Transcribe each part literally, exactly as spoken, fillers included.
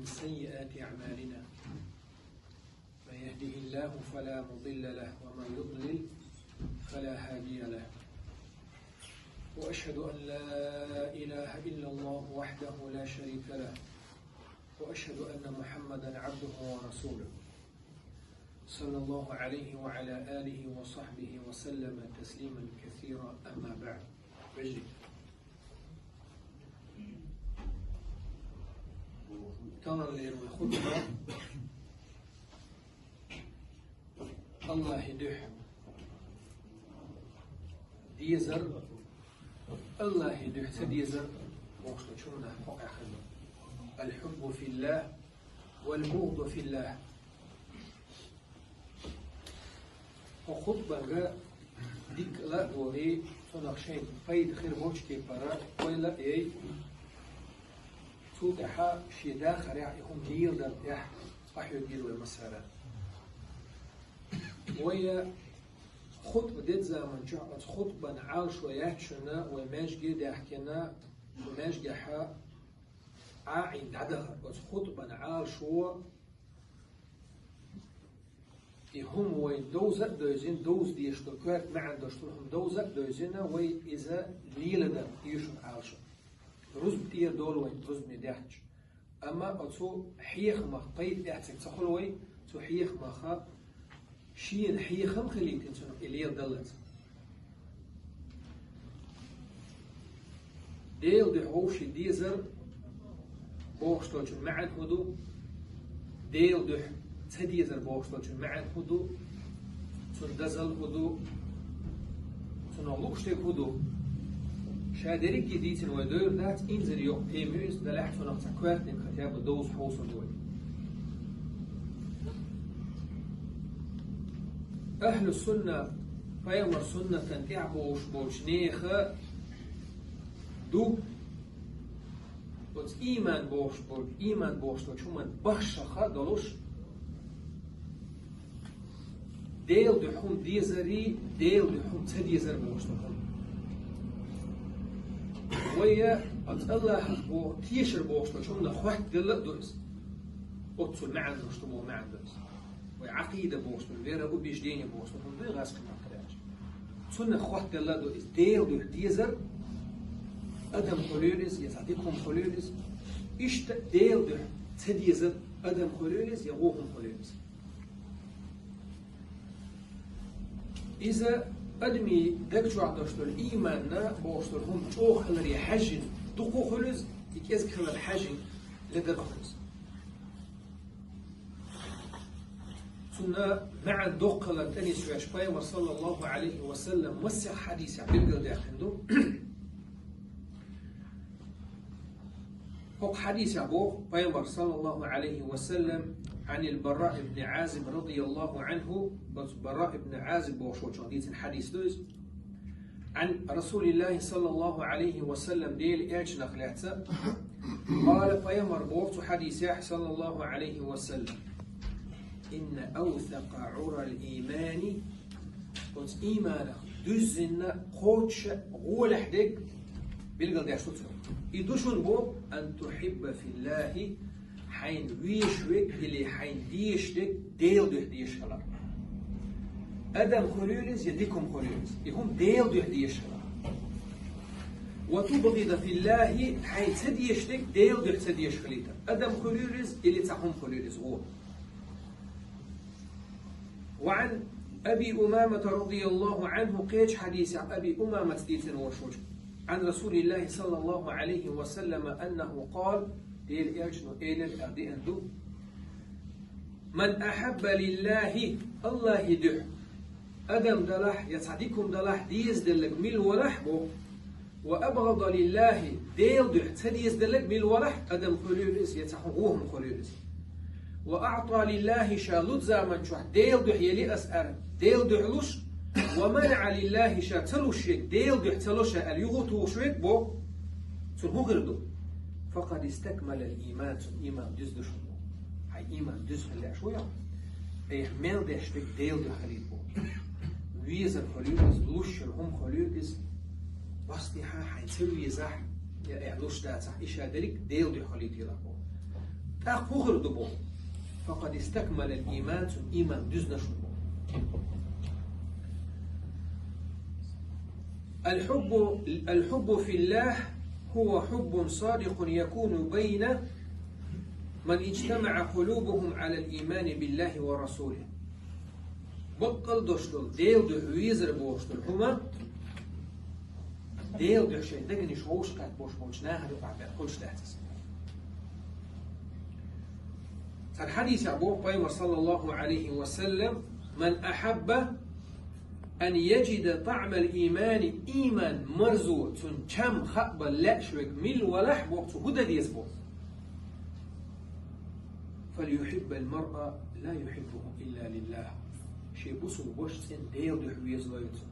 سيئات أعمالنا. من يهده الله فلا مضل له، ومن يضلل فلا هادي له. وأشهد أن لا إله إلا الله وحده لا شريك له، وأشهد أن محمدا عبده ورسوله، صلى الله عليه وعلى آله وصحبه وسلم تسليما كثيرا، أما بعد. Талаллера вай хутба Аллахьа духьа дезар, Аллахьа духьа ца дезар бохуш долчунна хьокъехь хилла. الحب في الله والبغض في الله. Хьо хутбанга дика ла а догӀий, цунах шайна пайда хир болчу кепара ойла а яй, цул тӀаьхьа шен дахарехь и хӀума леладан тӀехь къахьоьгийла вай массара. Вай хутба деза заманчохь оцу хутбан Ӏалашо яц шуна вай маьжге а даьхкина, вай маьжгехьа Ӏа а Ӏийна дӀадахар. Оцу хутбан Ӏалашо и хӀума вайна довза а довзина, довза дезаш долу коьрта маьӀна долуш долу хӀума довза а довзина, вай иза леладан ю шуна Ӏалашо. Рузба тӀера долу вайна, рузбане даьхча. Амма оцу хьехамах пайда эцнарг ца хуьлу вай, цу хьехамаха шена хьехам хилийтина цунах и леладаллалц. Делан дуьхьа вовшийн дезар бохуш долчун маьӀна хӀун ду? Делан дуьхьа ца дезар бохуш долчун маьӀна хӀун ду? Цунна дозалла хӀун ду? Цунах лууш дерг хӀун ду? Ша дерриге дийцина вай девр дац, инзаре йоккха тема ю иза, делахь цунах цхьа коьртаниг хӀатта а довза хьовсур ду вай. Ахьлу сунна, пайхамар суннатан тӀаьхьа бовлуш болчу нехан ду оцу ийман бохуш болу, ийман бохуш долчу хӀуманна бахшаха долуш, Делан дуьхьа хӀума дезарий, Делан дуьхьа хӀума ца дезар бохуш долу хӀума. Вай оцу Аллахьах боху тешар бохуш долчу хӀуманах хоттаделла а ду иза. Оццул маьӀна долуш ду боху маьӀна ду иза. Вай Ӏакъида бохуш долу, вероубеждение бохуш долу хӀума дуй гӀазкхи маттахь аьлча. Цунах хоттаделла а ду иза, Делан дуьхьа дезар, адам хуьлийла иза, я цхьа дика хӀума хуьлийла иза. Иштта Делан дуьхьа ца дезар, адам хуьлийла иза, я вон хӀума хуьлийла иза. Иза адамийн даг чохь долуш долу ийманна бохуш долу хӀума чӀогӀа хиларе хьаьжжина, дукха хуьлу иза, и кӀезиг хилар хьаьжжина, ледара хуьлу иза. Цунна маьӀна доккхалан тӀе нисвеш пайхамар, саллаллаху Ӏалайхи ва саллам, массех хьадисехь билгалдаьккхина ду. ХӀокху хьадисехь боху пайхамар, саллаллаху Ӏалайхи ва саллам, Ӏанил Бараъ ибн Ӏазиб радияллаху Ӏанху, оцу Бараъ ибн Ӏазиб бохуш волчух дийцина хьадис ду иза. Ӏан Расулиллахи саллаллаху Ӏалайхи ва саллам, Делан элчанах лаьцна, къала, пайхамар боху цу хьадисехь, саллаллаху Ӏалайхи ва саллам: «Инна авсакъа Ӏурал иймани», оцу ийманах дуьззина кхочуш а гӀолехь дерг билгалдеш ду цо. И ду шуна боху: «Ан тухьибба филлахи», хьайна везаш верг или хьайна дезаш дерг Делан дуьхьа дезаш хилар. Адам хуьлийла иза, я дика хӀума хуьлийла иза, и хӀума Делан дуьхьа дезаш хилар. «Ва тубгъида филлахи», хьайна ца дезаш дерг Делан дуьхьа ца дезаш хилийтар. Адам хуьлийла иза, или цхьа хӀума хуьлийла иза, вон. Ва Ӏан Аби Умамата радияллаху Ӏанху, кхечу хьадисехь Аби Умамаца дийцина волуш волчу, Ӏан Расулиллахи саллаллаху Ӏалайхи ва саллама аннаху къала, Делан элчано элира аьлла деана ду: «Ман ахьабба лиллахи», Аллахьи дуьхьа адам далахь, я цхьа дика хӀума далахь, дезаделларг мила валахь боху, «ва абгъада лиллахи», Делан дуьхьа ца дезаделларг мила валахь, адам хуьлийла иза, я цхьа хӀума, вон хӀума хуьлийла иза. «Ва аӀта лиллахи», ша луьцу заман чохь Делан дуьхьа яли ас аьлла, Делан дуьхьа луш, «ва манаӀа лиллахи», ша ца луш верг, Делан дуьхьа ца ло ша аьлла, юха тухуш верг боху, цунна хӀун хир ду? «Факъад истакмалал ийман», цуьнан ийман дуьзна ду шуна боху. Хьайн ийман дуьзна хила лаьа шуна? Айхьа мел деш дерг Делан дуьхьа хилийта боху. Везар хуьлийла иза, луш йолу хӀума хуьлийла иза. Бостихьа хьайн ца везахь, я айхьа луш дацахь, и ша дерриг Делан дуьхьа хилийтийла боху. ТӀаккха хӀун хир ду боху? فقد استكمل الإيمان, цуьнан иман дуьзнаш ву боху. الحب، الحب في الله هو حب صادق يكون بين من اجتمع قلوبهم على الإيمان بالله ورسوله. Баккъал дош долу, Делан дуьхьа везар бохуш долу хӀума, Делан дуьхьа шайн дегнаш вовшахкхетта болуш болчу нахана юкъахь бен хуьлуш дац иза. Цхьана хьадисехь боху Пайхамар, саллаллаху Ӏалайхи ва саллам: من أحب أن يجد طعم الإيمان, иман марзо, цуьнан чам хаа бала лаьаш верг мила велахь, боху, цо хӀун дан деза боху? فليحب المرء لا يحبه إلا لله. Шен бусулба ваша цӀена Делан дуьхьа везалойла цо.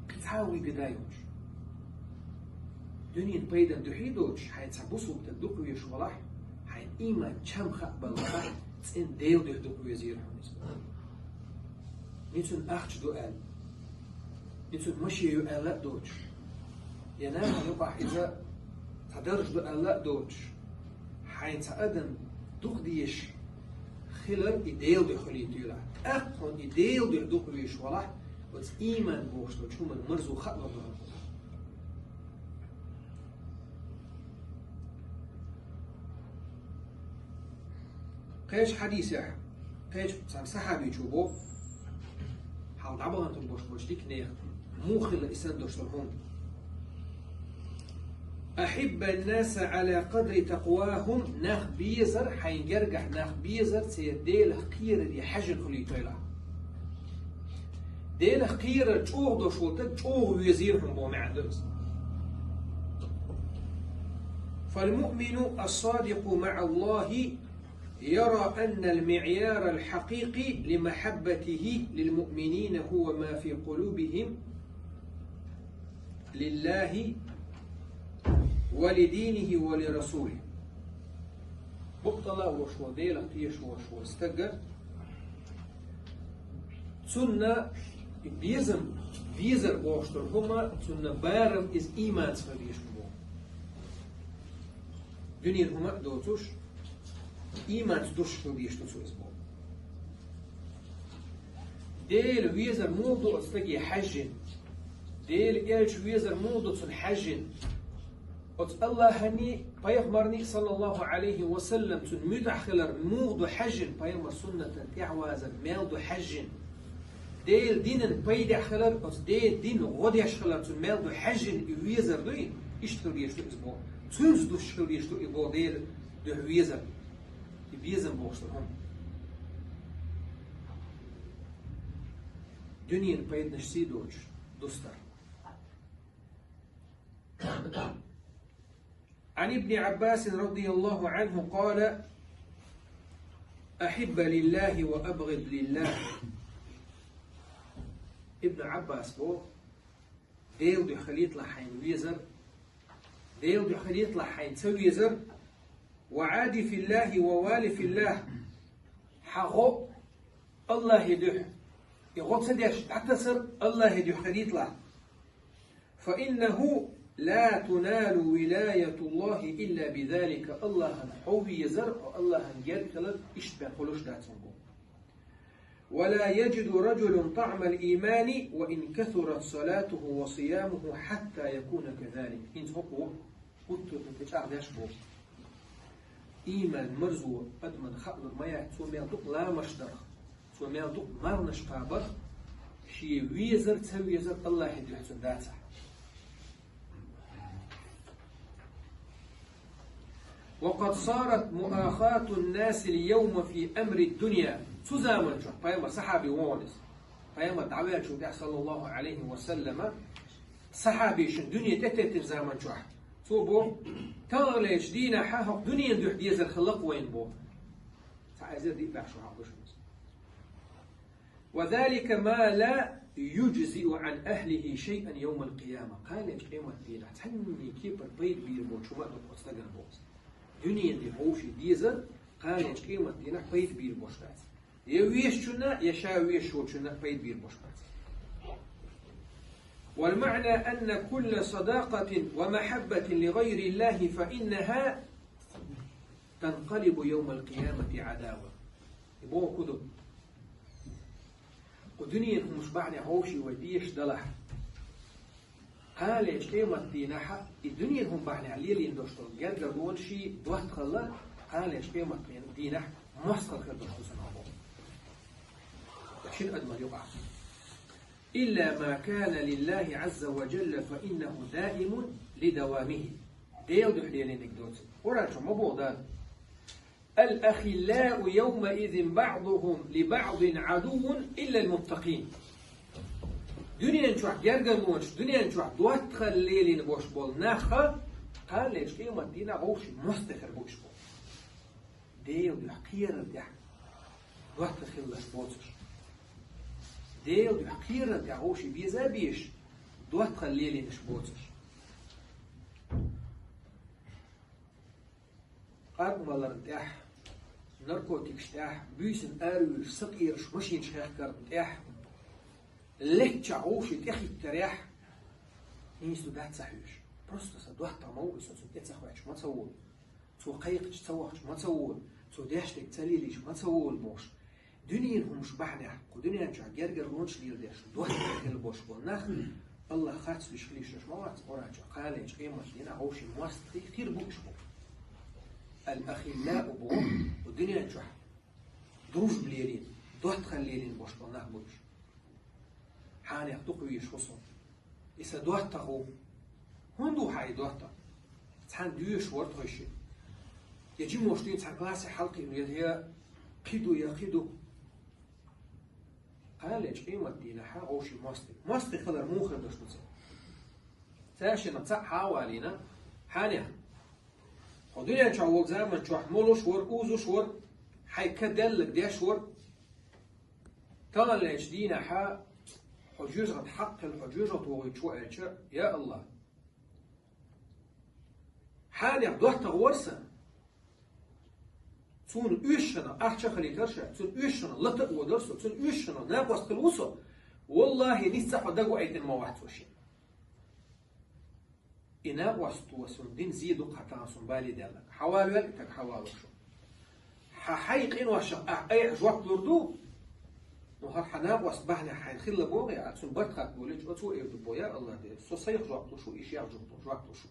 Кхин цхьа а вуй гада йолуш. Дуьненан пайдана дуьхьий доцуш, хьайн цхьа бусулба стаг дукха везаш валахь, хьайн иман чам хаа бала лаахь, цӀена Делан дуьхьа дукха везийла хьуна иза. Ни цуьнан ахча ду аьлла, ни цуьнан машен ю аьлла а доцуш, я нахана юкъахь иза цхьа дарж ду аьлла а доцуш, хьайн цхьа адам дукха дезаш хилар и Делан дуьхьа хилийтийла. ТӀаккха хьуна и Делан дуьхьа дукха везаш валахь, оцу иман бохуш долчу хӀуманан марзо хаа лур ду хьуна. Кхечу хьадисехь, кхечу цхьана сахьабичо боху, хьалха дӀабахана хир болуш болчу дика нехан, муха хилла и санна дош долу хӀума: أحب الناس على قدر تقواهم, нах безар, хьайн гергахь нах безар, церан Делах кхераре хьаьжжина хилийтийла. Делах кхерар чӀогӀа долуш волу стаг чӀогӀа везийла хьуна боху маьӀна ду иза. فالمؤمن الصادق مع الله يرى أن المعيار الحقيقي لمحبته للمؤمنين هو ما في قلوبهم لله ولدينه ولرسوله. Баккъала а волуш волу, Делах тешаш волуш волу стаг, цунна безам, везар бохуш долу хӀума, цунна барам иза иманца хила дезаш бу боху. Дуьненан хӀума а доцуш, иманца дузуш хила дезаш ду цо иза боху. Делан везар муха ду оцу стаге хьаьжжина? Делан элчан везар муха ду цунна хьаьжжина? Оцу Аллахьаний, Пайхамарний, саллаллаху Ӏалайхи ва саллам, цунна муьтӀахь хилар муха ду хьаьжжина? Пайхамаран суннатана тӀаьхьавазар мел ду хьаьжжина? Делан динан пайдехь хилар, оцу Делан дин гӀо деш хилар цунна мел ду хьаьжжина и везар дуй? Иштта хила дезаш ду иза боху. Цуьнца дузуш хила дезаш ду и боху Делан дуьхьа везар. И безам бохуш ду хьуна. Дуьненан пайданаш сий доцуш дустар. عن ابن عباس رضي الله عنه قال: أحب لله وأبغض لله. Ибн Ӏаббас боху: Делан дуьхьа хилийталахь хьайна везар, Делан дуьхьа хилийталахь хьайна ца везар, وعاد في الله ووال في الله, хьан гӀо Аллахье дуьхьа, и гӀо ца деш дӀатасар Аллахье дуьхьа хилийталахь. فإنه لا تنال ولاية الله إلا بذلك. Аллахьан хьо везар, хьо Аллахьан герга хилар иштта бен хуьлуш дац хьуна боху. ولا يجد رجل طعم الإيمان وإن كثرت صلاته وصيامه حتى يكون كذلك. ХӀинца хӀокхо гуттар а тӀечӀагӀдеш боху. Иман марзо адамна хаалур ма яц, цо мел дукха ламазаш дарх, цо мел дукха марханаш кхабарх, шен везар, ца везар Аллахье дуьхьа цуьнан дацахь. وقد صارت مؤاخاة الناس اليوم في أمر الدنيا. Цу заман чохь, пайхамар сахьаби вогӀу иза. Пайхамар дӀаваьллачул тӀаьхьа, саллаллаху Ӏалайхи ва саллама, сахьабешна дуьне тӀететтина заман чохь, цо боху: таханлерчу дийнахь хӀокху дуьненан дуьхьа дезар хилла-кх вайна боху. Цхьа эзар диъ бӀе шо хьалха ду шуна иза. وذلك ما لا يجزئ عن أهله شيئا يوم القيامة. Кхана къемат дийнахь цхьанний кепара пайда бийр боцуш хӀума а ду оцу стагана боху. Дуьненан дуьхьа вовшийн дезар кхана къемат дийнахь пайда бийр боцуш дац. Я везачунна, я ша везаш волчунна пайда бийр боцуш дац. والمعنى أن كل صداقة ومحبة لغير الله فإنها تنقلب يوم القيامة عداوة. И боху кху ду. Кху дуьненан хӀумаш бахьанехь вовшийн вай дезаш далахь, кханалечу къематдийнахь и дуьненан хӀума бахьанехь лелийна долуш долу гергарлонаш а доттагӀалла, кханалечу къематдийнахь мостагӀалла хир долуш ду сан боху. Шина адаман юкъахь. إلا ما كان لله عز وجل فإنه دائم لدوامه. Делан дуьхьа лелийнарг доцург. Къуръан чохь ма боху Дала: الأخلاء يومئذ بعضهم لبعض عدو إلا المتقين. Дуьнен чохь гергарлонаш, дуьнен чохь доттагӀалла лелийна болуш болу нах а, кханалечу къематдийнахь вовшийн мостагӀий хир бу уьш боху. Делан дуьхьа кхерар тӀехь доттагӀий хилалаш боцуш. Делан дуьхьа кхерар тӀехь вовшийн беза а безаш, доттагӀалла лелийнарш боцуш. Къаркъа маларна тӀехь, наркотикаш тӀехь, буьйсанна аравуьйлуш, сакъераш, машинаш хехкарна тӀехь, леттачохь вовшийн тӀехӀиттарехь, хӀинца ду дац ца хьоьжуш. Просто сан доттагӀа ма ву и, со цунна тӀе ца хоьттуш ма ца волу. Цо кхайкхича ца вахча ма ца волу, цо деш дерг ца лелийча ма ца волу бохуш. Дуьненан хӀумаш бахьанехь, кху дуьнен чохь гергарлонаш леладеш, доттагӀий хилла болуш болу нах, АллахӀ харц веш хила йиш йолуш ма вац, Къуръан чохь кханалечу къематдийнахь вовшийн мостагӀий хир бу уьш боху. الأخلاء боху, кху дуьнен чохь дружба лелийна, доттагӀалла лелийна болуш болу нах бу уьш. Хьанех дукха везаш ву со. И сан доттагӀа ву. ХӀунда ву хьан и доттагӀа? Цхьаьна доьшуш вара тхойшиъ. Я жимош дуьйна цхьана классехь хьалакхиъна, я, я кхин ду, я кхин ду. Кханалечу къематдийнахь вовшийн мостагӀий. МостагӀий хилар муха хир долуш ду цара? Цаьршиннах цхьаъ хьа а валийна, хьанех, хьо дуьнен чохь волу заман чохь молуш вара, узуш вара, хьайн ка деллаг деш вара. Таханлерчу дийнахь хьо жоьжахатин хьакъ хилла, хьо жоьжахати вохуьйтуш ву аьлча, я АллахӀ, хьанех доттагӀа вара сан. Цунна оьшшана ахча а хилийтара ша, цунна оьшшана лата а водара со, цунна оьшшана накъост хилла ву со. ВаллахӀи, ницкъ цкъа а хьо дага а айтина ма вац цо шен. И накъосто суна дина зе ду-кх хьан тахана суна бале даьлларг. Хьан валавелла и стаг, хьан валор шу. Хьан хьайн къиношах ахь айхьа жоп лур ду? Ну, хӀара хьан накъост бахьанехь хьайна хилла боху, я цунна барт хатта болуьйтуш, оцо эр ду боху, я АллахӀ Дела, со сайх жоп луш ву, и шех жоп луш ву.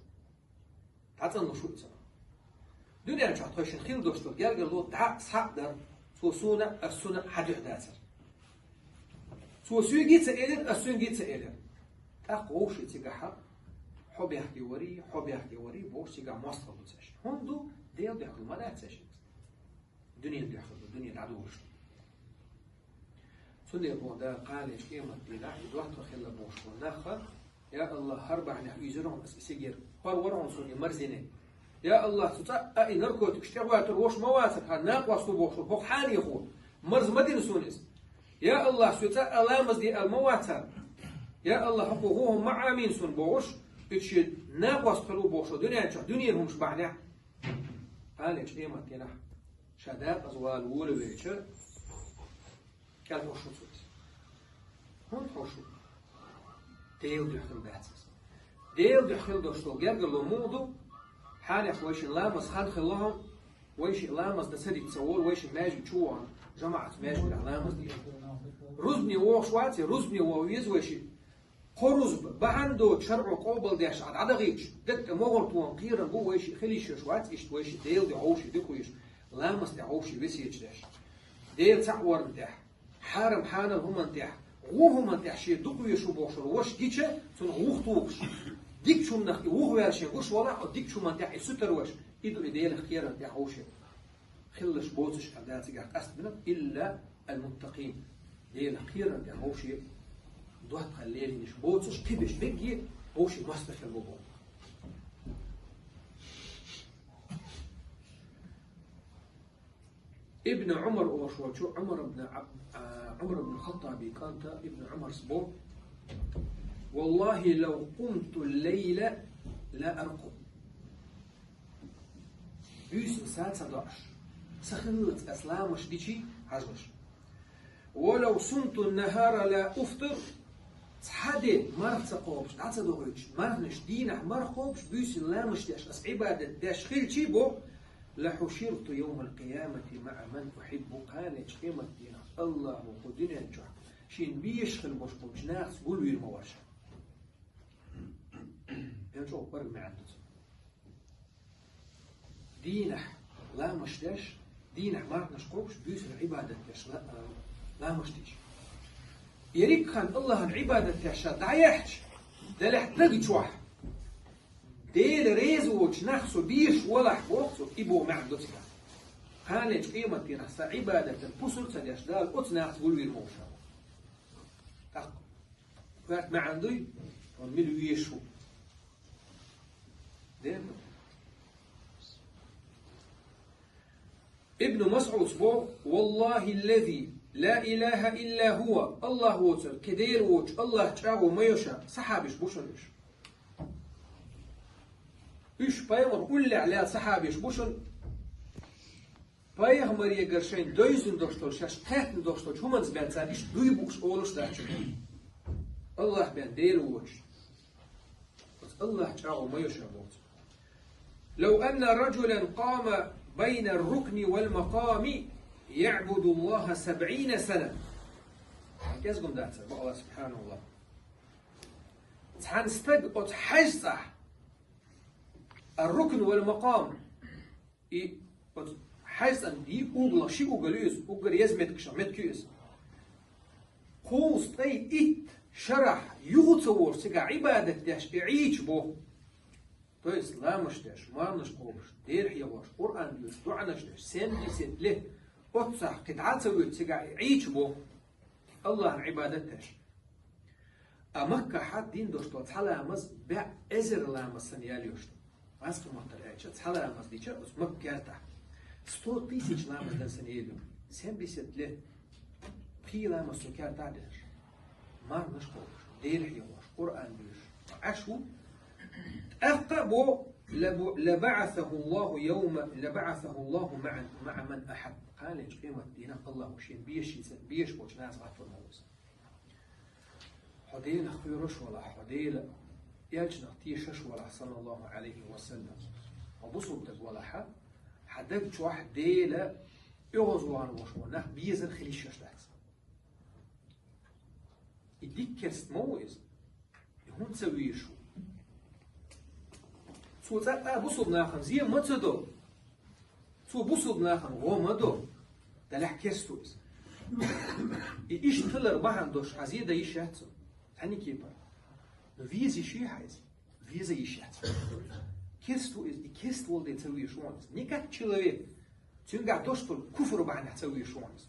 ДӀацӀанлуш ву иза. Дуьнен чохь тхойшинна хилла долуш долу гергарло дӀа схьа а дара, цо суна а, ас цунна а хьан дуьхьа дацара. Цо соьга а ца элира, ас цуьнга а ца элира. ТӀаккха вовшийн цигахь хьо бехке варий, хьо бехке варий бохуш цигахь мостагӀалла ду цаьршинна. ХӀунда ду? Делан дуьхьа хилла ма дац цаьршинна. Дуьненан дуьхьа хилла ду, дуьне дӀадолуш ду. Цундела боху Дала, кханалечу къематдийнахь и доттагӀий хилла бохуш болу нах а, я АллахӀ, хӀара бахьанехь уьйзира хьуна аса и сигар, парвара хьуна суна и марзине. Я АллахӀ, цу цкъа а и наркотикаш тӀехӀоьттура, вовш ма вацара, хӀара накъост ву бохуш волу хӀокху хьанехо, марза ма дина суна иза. Я АллахӀ, соьца а ламаз де аьлла ма вацара. Я АллахӀ, хӀокхо хӀун хӀума ма Ӏамийна суна бохуш, и шен накъост хилла ву бохуш, дуьнен чохь дуьненан хӀумаш бахьанехь, кханалечу къематдийнахь ша дакъаза вала волавелча, кӀел хьош ву цо иза. ХӀунда хьош ву? Делан дуьхьа хилла дац иза. Делан дуьхьа хилла долуш долу гергарло муха ду? Хьанех вайшин ламаз хан хилла хьуна, вайшиъ ламаз дан ца дита ца волу, вайшиъ маьждиг чу вахана, жамаӀатца маьждигехь ламаз дийр. Рузбане вогӀуш вац, рузбане ваха веза вайшиъ. Кхо рузба бахьана доцу шарӀо къобалдеш Ӏа дӀадахийтуш, дагтӀа могӀар тохам кхерам бу вайшиъ, хила йиш йолуш вац иштта вайшиъ, Делан дуьхьа вовшийн дукха везаш, ламаз тӀехь вовшийн весеташ деш. Дела цхьаъ варна тӀехь, хьарам хьанал хӀуманна тӀехь, гӀо хӀуманна тӀехь шен дукха везаш ву бохуш волу ваша гича, цунна гӀух тухуш, дикачу хӀуманах и вухаваьлла шен гуш валахь, оцу дикачу хӀуманна тӀехь и сутара ваша, и ду и Делах кхерам тӀехь вовшийн. Хилалаш боцуш аьлла, Дала цигахь къастбина, илла аль-муттакъин. Делах кхерам тӀехь вовшийн доттагӀалла лелийнарш боцуш, кхиберш берриге вовшийн мостагӀий хир бу боху. Ибн Ӏумар олуш волчу Ӏумар ибн Ӏаб-, а, Ӏумар ибн Хаттаби кӀанта Ибн Ӏумарс бо: «Валлахи, лав къумту лейла ла аркъуд». Буьйсанна са ца доӀуш, са хиллалц ас ламаш дичий хьажалаш. «Ва лав сумту нахара ла уфтир». Цхьа де марха ца кхобуш, дӀа ца дохуьйтуш, марханаш дийнахь марха кхобуш, буьйсанна ламаш деш, ас Ӏибадат деш хилчий бо, لحشرت يوم القيامة مع من أحب. Кхана къематдийнахь Аллахо кху дуьнен чохь шена безаш хилла болуш болчу нахаца гулвийр ма вара ша. Мел чӀогӀа паргӀат маьӀна ду цуьнан. Дийнахь ламаш деш, дийнахь марханаш кхобуш, буьйсанна Ӏибадат деш ла-, а, ламаш деш. Ерриг хан Аллахьан Ӏибадат деш ша дӀаяьхча, делахь даг чохь, Дела реза воцучу нах со безаш валахь боху цо, и боху маьӀна ду цигахь. Кхана къематдийнахь сан Ӏибадатан пусар а ца деш, Дала оцу нахаца гулвийр ма ву ша. ТӀаккха коьрта маьӀна дуй, хьуна мила везаш ву. Дера ду. Ибн Масъуд боху: «Валлахи ллази ла илаха илла хува», Аллах воцург кхин Дела воцуш, Аллах чӀагӀо ма йо ша, сахьабаш бу шуна уьш. Уьш пайхамар уллехь лаьцна сахьабаш бу шуна. Пайхамарегара шайна девзина долуш долу, шаьш кхаьттина долуш долчу хӀуманца бен цара иштта дуй бууш олуш дац шуна. Аллах бен Дела воцуш. Оцу Аллах чӀагӀо ма йо ша боху цо. «Лав анна раджулан къама байна рукни вал макъами яъбуду Аллаха сабъина сана». КӀезгум дац, боху Аллах субхьанаху ва тагӀала. Цхьана стаг оцу хьаьжцӀахь, ар-рукн вал макъам, и оцу хьаьжцӀан йиъ угла, ши угла ю иза, уггар еза меттигашах меттиг ю иза. Кхузткъе итт шарахь юха ца волуш цигахь Ӏибадат деш и Ӏийча боху. То есть ламаш деш, марханаш кхобуш, Дела хьехош, Къуръан доьшуш, доӀанаш деш, семьдесят лет оццахь кхин дӀа а ца воьду цигахь и Ӏийча боху. Аллахьан Ӏибадат деш. А Маккахь дина долуш долу цхьа ламаз бӀе эзар ламаз санна ял йолуш ду. Массо а маттара аьлча, цхьа ламаз дича оцу Макка кертахь сто тысяч ламаз дан санна ял ю. Семьдесят лет. Пхи ламаз цу кертахь деш. Марханаш кхобуш, Дела хьехош, Къуръан доьшуш Ӏаш ву. ТӀаккха а бо: «Лабу-, лабаъасаху Аллаху явма, лабаъасаху Аллаху маъа, маъа ман ахаб». Кхана къематдийнахь Аллахо шена безаш, безаш болчу нахаца гӀаттар ма ву иза. Хьо Делах кхоьруш валахь, хьо Делан элчанах тешаш валахь, саллаллаху Ӏалайхи ва саллам, хьо бусулба стаг валахь, хьан даг чохь Дела оьгӀазвахана волуш волу нах безар хила йиш йолуш дац. И дика керста ма ву иза. И хӀунда ца везаш ву? Цо цкъа а бусулба нахана зе ма ца до. Цо бусулба нахана гӀо ма до, делахь керста ву иза. И иштта хилар бахьана долуш хьан зе дан йиш яц цунна? Цхьана кепара. Но веза йиш ю хьан иза? Веза йиш яц. Керста ву иза, и керста волу дела ца везаш ву хьуна иза. Никакой человек, цуьнгахь долуш долу куфр бахьанехь ца везаш ву хьуна иза.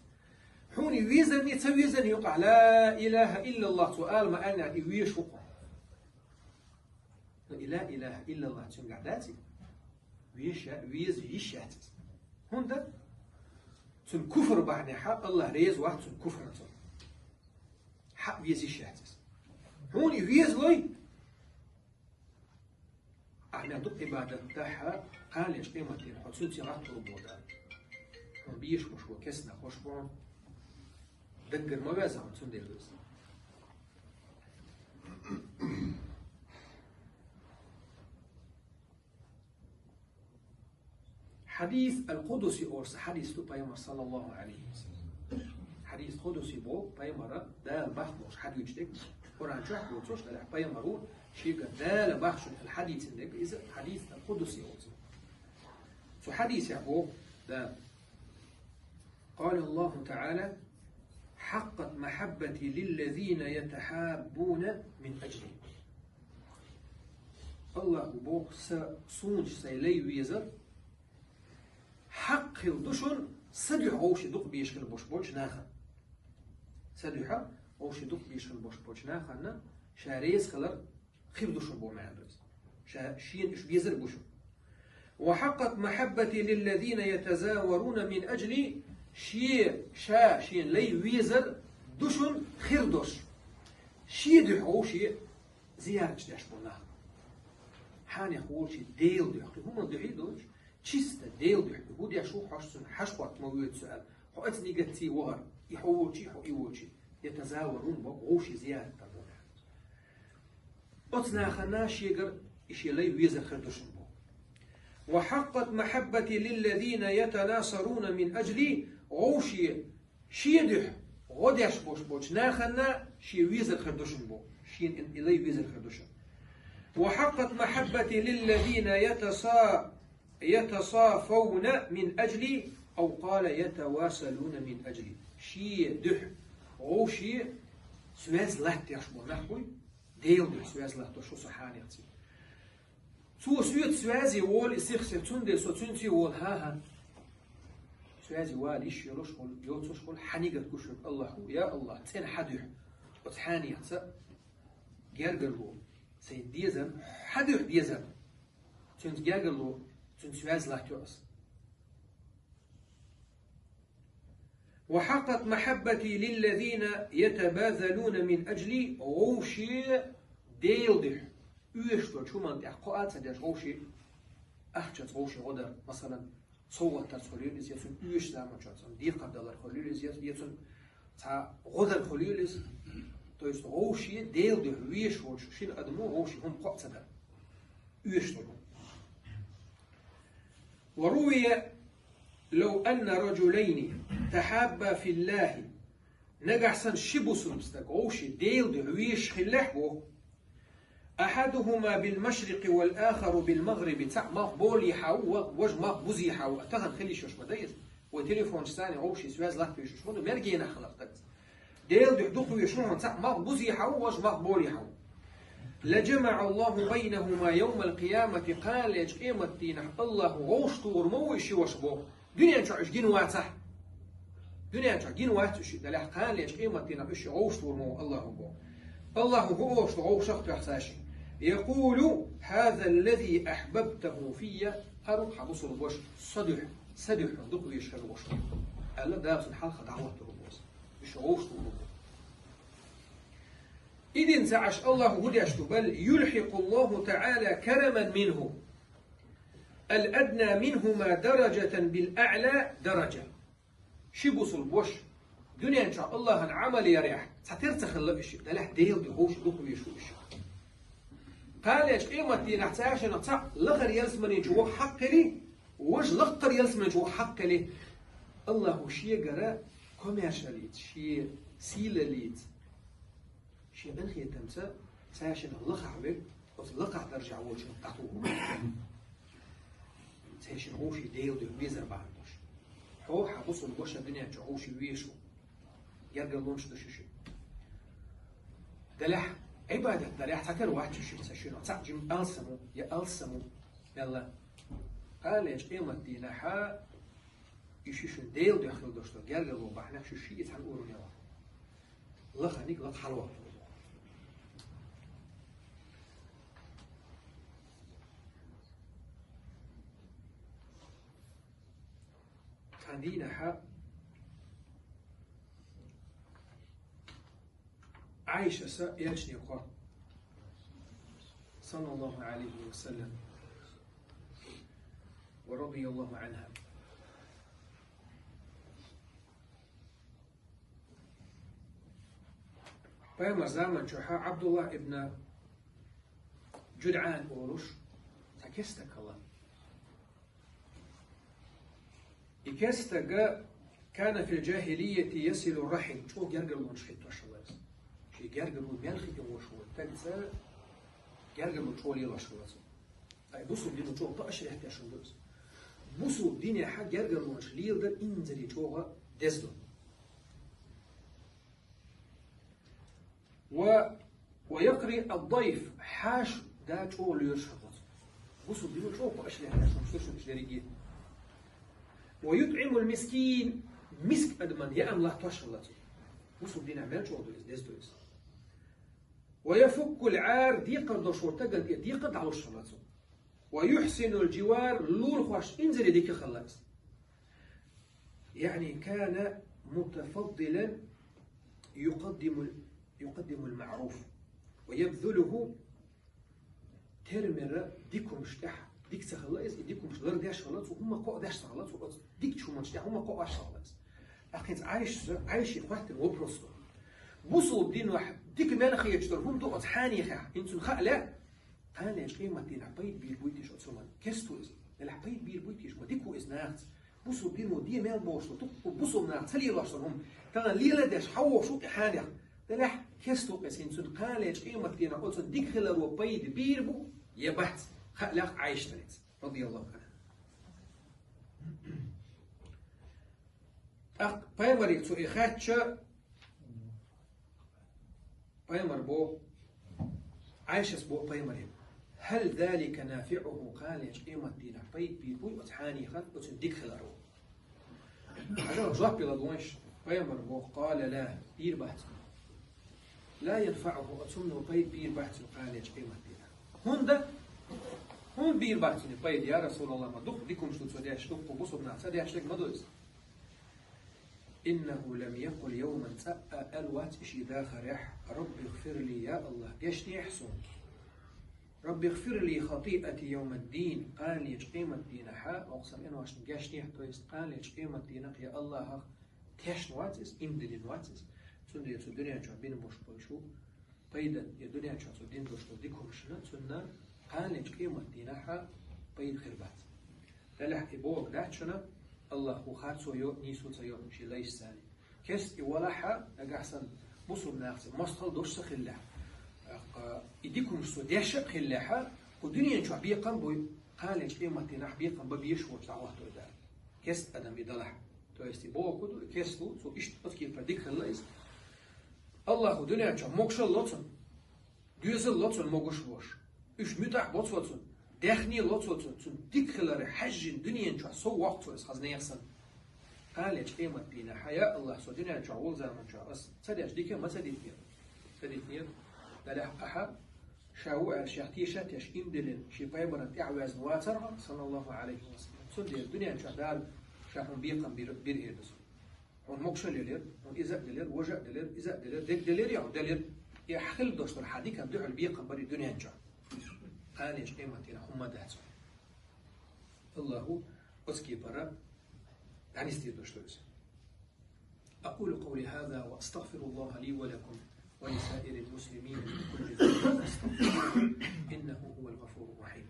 Хьуна и везарний, ца везарний юкъахь ла илаха иллаллах цо ала ма-аьллинехь, и везаш ву хьуна. Но и ла илаха иллаллах цуьнгахь дац и? Веза, веза йиш яц иза. ХӀунда? Цуьнан куфр бахьанехь Аллах реза вац цуьнан куфрана цо. Хьан веза йиш яц иза? Хьуна и везалой? Ахьа мел ду Ӏибадат дахьа, кхана къематдийнахь хьо цуьнца гӀаттар бу Дала. Хьуна безаш болуш бу кеснах хӀорш бу хьуна. Даггара ма веза хьуна цундела веза. Хьадис аль-Къудуси олуш хьадис ду пайхамар, саллаллаху Ӏалайхи ва саллам. Хьадис къудуси боху пайхамара Дала бахболуш хьадуьйцуш дерг. Къуръан чохь доцуш, делахь пайхамаро шега Дала бахшун аьлла хьадийцина дерг иза хьадис аль-Къудуси олуш. Цу хьадисехь боху Дала: «Къала Аллаху ТаӀала: хьаккъат махьаббати лиллазина ятахьаббуна мин аджли». Аллахо боху: «Сан, суна сайн лай везар хьакъ хилла ду шуна, сан дуьхьа вовшийн дукха безаш хилла болуш болчу нахана». Сан дуьхьа вовшийн дукха безаш хилла болуш болчу нахана ша реза хилар хир ду шуна боху маьӀна ду иза. Ша, шена уьш везар бу шуна. «Ва хьаккъат махьаббати лиллазина ятазаваруна мин аджли», шен, ша, шен лай везар ду шуна хир долуш. Шен дуьхьа вовшийн зияраташ деш бу нах. Хьанех волчу Делан дуьхьа, кхин хӀуманна дуьхьа а доцуш, чисто Делан дуьхьа. ХӀун деш ву хьо, цунна хьажа хӀотта ма воьду со аьлла. Хьо оцу нигатца вахара, и хьо волчу, хьо и волчу. Ятазаварун боху, вовшийн зиярат дан боху. Оцу нахана шегара и шен лай везар хир ду шуна боху. وحقت محبتي للذين يتناصرون من أجلي, вовши шен духьа гӀо деш бош болчу нахана шен везар хир ду шуна боху. Шена и лай везар хир ду шуна. وحقت محبتي للذين يتصا يتصافون من أجلي, أو قال يتواصلون من أجلي. Шен духьа вовши связь латтош бу нах буй, Делан духьа связь латтош ву со хьанехций. Цо соьца связи волу и сих-сих, цундела со цуьнций волу, хӀан-хӀа. Связи вала йиш йолуш хӀума, йоцуш хӀума хьанигат гуш верг Аллах ву, я Аллах, цӀена хьан духьа оцу хьанехца гергарло, сайн дезарна, хьан духьа дезарна. Цуьнца гергарло, цуьнца связь латтайо ас. وحقت محبتي للذين يتباذلون من أجلي, вовши Делан духьа оьшуш долчу хӀуманна тӀехь кхоа а ца деш, вовши ахчанца вовши гӀо дар, масалан, совгӀат дарца хуьлийла иза, я цунна оьшучу заманчохь цунна декхар далар хуьлийла иза, я цунна цхьа гӀо дар хуьлийла иза. То есть вовши Делан духьа оьшуш волчу шина адамо вовши хӀума кхоа ца дар. Оьшуш долу. وروي لو أن رجلين تحابا في الله, нагахь санна ши бусулба стаг вовши Делан духьа везаш хиллехь боху, أحدهما بالمشرق والآخر بالمغرب, цхьаъ малхболехьа ву, ва-, важа малхбузехьа ву, а тахана хила йиш йолуш ма ду иза. Вай телефонашца вовши связь латтош ма ду, мел генахь хиларх стагца. Делан духьа дукха везаш ву хьуна, цхьаъ малхбузехьа ву, важа малхболехьа ву. لجمع الله بينهما يوم القيامة, кханалечу къематдийнахь Аллахо вовшахтухур ма ву и ши ваша боху. Дуьнен чохь уьш гина вацахь. Дуьнен чохь гина вац уьш, делахь кханалечу къематдийнахь уьш вовшахтухур ма ву Аллахо боху. Аллахо хӀун олуш ду вовшах а тоьхна цаьршинна? يقول: هذا الذي أحببته في, хӀара ву хьан бусулба ваша, сан духьа, сан духьа хьуна дукха везаш хилла ваша, аьлла, Дала цунна хьалха дӀахӀоттур ву боху. Уьш вовшахтухур бу. И дина ца Ӏаш Аллахо хӀун деш ду? بل يلحق الله تعالى كرما منه الأدنى منهما درجة بالأعلى درجة. Ши бусулба ваша дуьнен чохь Аллахьан Ӏамал ярехь цхьатера ца хилла уьш, делахь Делан духьа вовшах дукха везаш ву уьш. Кханалечу къематдийнахь цаьршиннах цхьаъ лахара ялсамани чу ваха хьакъ хили, важа лакхара ялсамани чу ваха хьакъ хили, Аллахо шегара комаьршаллица, шен сийлаллица, шен къинхетамца цаьршиннах лахахь верг оцу лакхахь даржехь волчунна дӀатухур. Цаьршинна вовши Делан духьа везар бахьана долуш. Хьо, хьан бусулба ваша дуьнен чохь вовши везаш ву. Гергарлонаш ду шуьшиъ. Делахь, Ӏибадат дарехь цхьатера вац уьш, ца шуьнах цхьаъ жима алсам ву, я алсам ву, мелла. Кханалечу къематдийнахьа и ши шуьнан Делан дуьхьа хила долуш долу гергарло бахьанехь шу шиъ цхьана уровне ваха. Лаханиг лакха хьалавахтар. Цхьана дийнахьа Ӏайшас элчане кхо, саллаллаху Ӏалайхи ва саллам, ва радияллаху Ӏанха. Пайхамар заман чохьа Ӏабдуллах ибн ЖудӀан олуш цхьа керста стаг хилла. И керста стаг كان في الجاهلية يصل الرحم, чӀогӀа гергарлонаш хӀиттош хилла иза. Шен гергарло мел хи тӀе вошуш волу стагца гергарло чӀогӀа лелош хилла цо. Ткъа и бусулба дино чӀогӀа поощрять деш хилла иза. Бусулба динехьа гергарлонаш леладар инзаре чӀогӀа деза ду. Ва, ва якъри ад-дайф, хьаша да чӀогӀа лоьруш хилла цо. Бусулба дино чӀогӀа поощрять деш хилла цо шуна уьш дерриге. Ва ютӀимул мискин, миска адаман яа латтош хилла цо. Бусулба динехь мел чӀогӀа ду иза, деза ду иза. Ва яфуккул Ӏар, декхар долуш волу стагана тӀе декхар дӀалуш хилла цо. Ва юхьсинул живар, лулахошна инзаре дика хилла иза. يعني كان متفضلا يقدم، يقدم المعروف ويبذله, тера мера дика хӀумаш тӀехь дика ца хилла иза, и дика хӀумаш лардеш хилла цо, хӀума кхоа деш ца хилла цо, оцу дикачу хӀуманаш тӀехь хӀума кхоа аш ца хилла иза. ТӀаккха хӀинца Ӏайшас, Ӏайше хоьттина вопрос ду. Бусулба динехь дика мел хеташ долу хӀума ду оцу хьанехехь, хӀинца цунна хаа лаьа, кханалечу къематдийнахь пайда бийр буй те шу оцу хӀуманна? Керста ву иза. Делахь пайда бийр буй-кх уж, ма дика ву иза нахаца. Бусалба дино де мел бохуш ду, дуккха бусалба наха ца лелош долу хӀума, тахана леладеш хьан вохуш ву-кх и хьанех. Делахь кеста ву-кх иза, хӀинца цунна кханалечу къематдийнахь оцунна дика хиларо пайда бийр бу я бац, хаалахь Ӏайшатаница, радияллаху анхьа. ТӀаккха пайхамаре цо и хаьттича, пайхамар боху, Ӏайшас боху пайхамаре: «Хьал залика нафиӀуху, кханалечу къематдийнахь пайда бийр буй оцу хьанехана оцунна дика хиларо?» Хьажал жоп делла вайша, пайхамар боху: «Къала ла, бийр бац». «Ла янфаӀуху, оцу хӀумано пайда бийр бац цунна кханалечу къематдийнахь». «ХӀунда? ХӀунда бийр бац цунна пайда, я Расулаллах, ма дукха дика хӀумаш ду цо деш, дуккха бусалба наха ца деш дерг ма ду иза?» «Иннаху лам якъул йовман», цкъа а аьлла вац и шен дахарехь: «Рабби гӀфир ли, я АллахӀ, гечдехьа суна». «Рабби гӀфир ли хатӀиъати йовмаддин», кханалечу къематдийнахьа, оха сан иношна гечдехьа, то есть кханалечу къематдийнахь, я АллахӀах тешна вац иза, иман диллина вац иза. Цундела цу дуьнен чохь бина болуш болчу пайдан, я дуьнен чохь цо дина долуш долу дика хӀуманашна цунна кханалечу къематдийнахьа пайда хир бац. Делахь и бохург дац шуна, АллахӀа харцо йо, нийсо ца йо шен лайшца. Кеста и валахьа, нагахь санна бусалба нахаца мостагӀа долуш ца хиллехь, тӀаккха и дика хӀумаш цо деш а хиллехьа, кху дуьнен чохь бекхам буй, кханалечу къематдийнахь бекхам бан безаш волчу дӀахӀоттор Дала. Кеста адам и далахь. То есть и бохург ду, и кеста ву, цо иштта оцу кепара дика хилла иза. АллахӀа дуьнен чохь могушалла ло цунна, доьзал ло цунна могуш а волуш. Уьш муьтӀахь бо цо цунна, даьхни ло цо цунна, цунна дика хилар хьаьжжина дуьнен чохь сов воккху цо иза хаза нехан санна. Кханалечу къематдийнахьа: «Я АллахӀ, со дуьнен чохь волу заман чохь ас ца деш дика ма ца дитинера». Ца дитинера. Делахь ахьа ша ву аьлла шех теша а теш, иман диллина, шен пайхамарна тӀаьхьаваьзна вацара хьо, саллаллаху Ӏалайхи ва саллам. Цундела дуьнен чохь Дала ша хьуна бекхам бира, бира хир ду цо. Хьуна могушалла елира, хьуна иза а делира, важа а делира, иза а делира, дерг делира, я хьуна делира. И хьан хилла долуш дара хьан диканна дуьхьал бекхам бара и дуьнен чохь. Кханалечу къематдийнахь хӀумма дац. АллахӀа оцу кепара дӀанисдийр долуш ду иза. أقول قولي هذا وأستغفر الله لي ولكم ولسائر المسلمين من كل ذنب فاستغفروه إنه هو الغفور الرحيم.